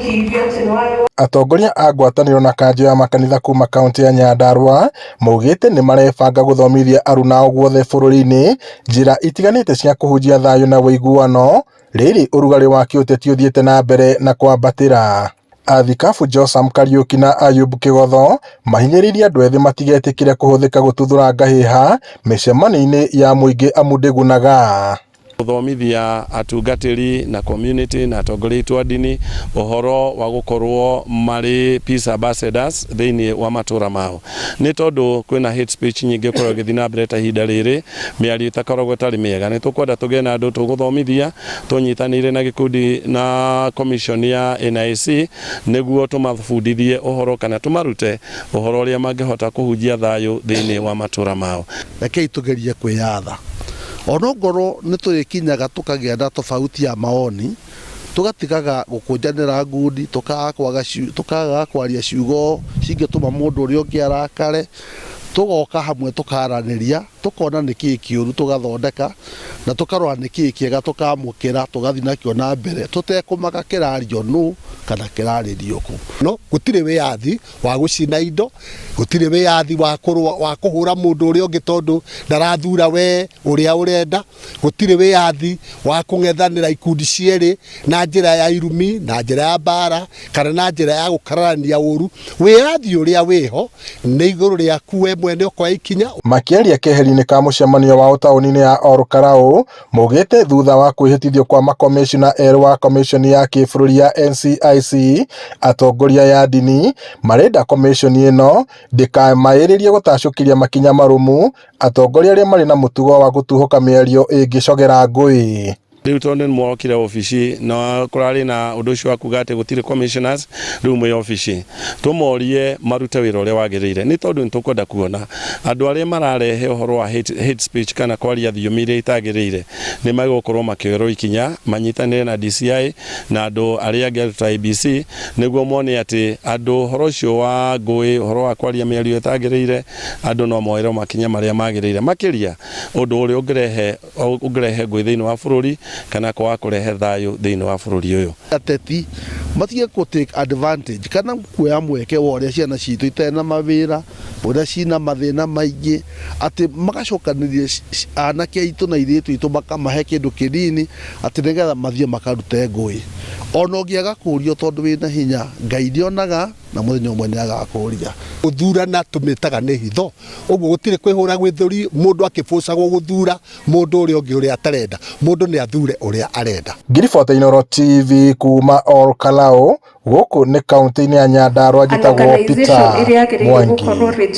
Ũkĩigua atĩ nĩ warĩ Atongoria a ngwatanĩro na kanjũ ya makanitha kuma kaunti ya Nyandarua maugĩte nĩmarebanga gũthomithia aruna ao guothe bũrũri-inĩ njĩra itiganĩte cia kũhunjia thayũ na ũiguano rĩrĩ ũrugarĩ wa kĩũteti ũthiĩte na mbere na kwambatĩra. Athikabu Jotham Kariuki na Ayub Kĩgotho mahinyĩrĩirie andũ ethĩ matigetĩkĩre kũhũthĩka gũtuthũra ngahĩha mĩcemanio-inĩ ya mũingĩ amu ndĩgunaga. Gũthomithia atungatĩri na community na atongoria aitũ a ndini ũhoro wa gũkorwo marĩ peace ambassadors thĩinĩ wa matũra mao, nĩ tondũ kwĩna hate speech nyingĩ ĩkoragwo ĩgĩthiĩ na mbere ta ihinda rĩrĩ, mĩario ĩtakoragwo ĩtarĩ mĩega. Nĩ tũkwenda tũgĩe na andũ tũgũthomithia tũnyitanĩire na gĩkundi na commission ya NIC nĩguo tũmabundithie ũhoro kana tũmarute ũhoro ũrĩa mangĩhota kũhunjia thayũ thĩinĩ wa matũra mao. Rekei tũgerie kwĩyatha. Onongorwo nĩ tũrĩkinyaga tũkagĩa na tofauti ya maoni, tũgatigaga gũkũnjanĩra ngundi, tũkaga kwaria ciugo cingĩtũma mũndũ ũrĩa ũngĩ arakare, tũgoka hamwe tũkaranĩria, tũkona nĩkĩĩ kĩũru tũgathondeka, na tũkarora nĩkĩĩ kĩega tũkamũkĩra, tũgathiĩ nakĩo na mbere tũtekũmaka kĩrario nũ kana kĩrarĩrio kũ. No gũtirĩ wĩyathi wa gũcina indo, gũtirĩ wĩyathi wa kũrũa, wa kũhũra mũndũ ũrĩa ũngĩ tondũ ndarathura we ũrĩa ũrenda, gũtirĩ wĩyathi wa kũng'ethanĩra ikundi cierĩ na njĩra ya irumi, na njĩra ya mbara, kana na njĩra ya gũkararania ũru. Wĩyathi ũrĩa wĩho nĩ igũrũ rĩaku we mwene ũkoya ikinya. Makĩaria keheri-inĩ ka mũcemanio wao taũni-inĩ ya Olkalou, maugĩte thutha wa kwĩhĩtithio kwa makomishona erũ wa komishoni ya kĩbũrũri ya NCIC, atongoria ya ndini marenda komishoni ĩno ndĩkamaĩrĩrie gũtacũkĩria makinya marũmu atongoria arĩa marĩ na mũtugo wa gũtuhũka mĩario ĩngĩcogera ngũĩ. Rĩu tondũ nĩ mwokire obici na kũrarĩ na ũndũ ũcio wa kuga atĩ gũtirĩ commissioners, rĩu mwĩ obici tũmorie marute wĩra ũrĩa wagĩrĩire, nĩ tondũ nĩ tũkwenda kuona andũ arĩa mararehe ũhoro wa hate speech kana kwaria thiomi iria itagĩrĩire nĩ magũkorwo makĩoerwo ikinya, manyitanĩre na DCI na andũ arĩa angĩ ta IEBC nĩguo mone atĩ andũ ũhoro ũcio wa ngũĩ, ũhoro wa kwaria mĩario ĩtagĩrĩire, andũ no moerwo makinya marĩa magĩrĩire, makĩria ũndũ ũrĩa ũngĩrehe ngũĩ thĩinĩ wa bũrũri kana kwaga kũrehe thayũ thĩinĩ wa bũrũri ũyũ. Ateti matige kũ take advantage kana kuoya mweke wa ũrĩa ciana citũ itarĩ na mawĩra, ũrĩa cina mathĩna maingĩ, atĩ magacokanĩrĩria anake aitũ na airĩtu aitũ makamahe kĩndũ kĩnini atĩ nĩgetha mathiĩ makarute ngũĩ. Ona ũngĩaga kũũrio tondũ wĩna hinya, Ngai nĩonaga na mũthenya ũmwe nĩagakũũria. Gũthurana tũmĩtaga nĩ hitho, ũguo gũtirĩ kwĩhũra gwĩthũri mũndũ akĩbũcagwo gũthura mũndũ ũrĩa ũngĩ ũrĩa atarenda, mũndũ nĩ athure ũrĩa arenda. Ngiribota Inooro TV kuma Olkalou, gũkũ nĩ kaunti-inĩ ya Nyandarua, An njĩtagwo organization Peter ĩrĩa yagĩrĩire Mwangi. gũkorwo rĩ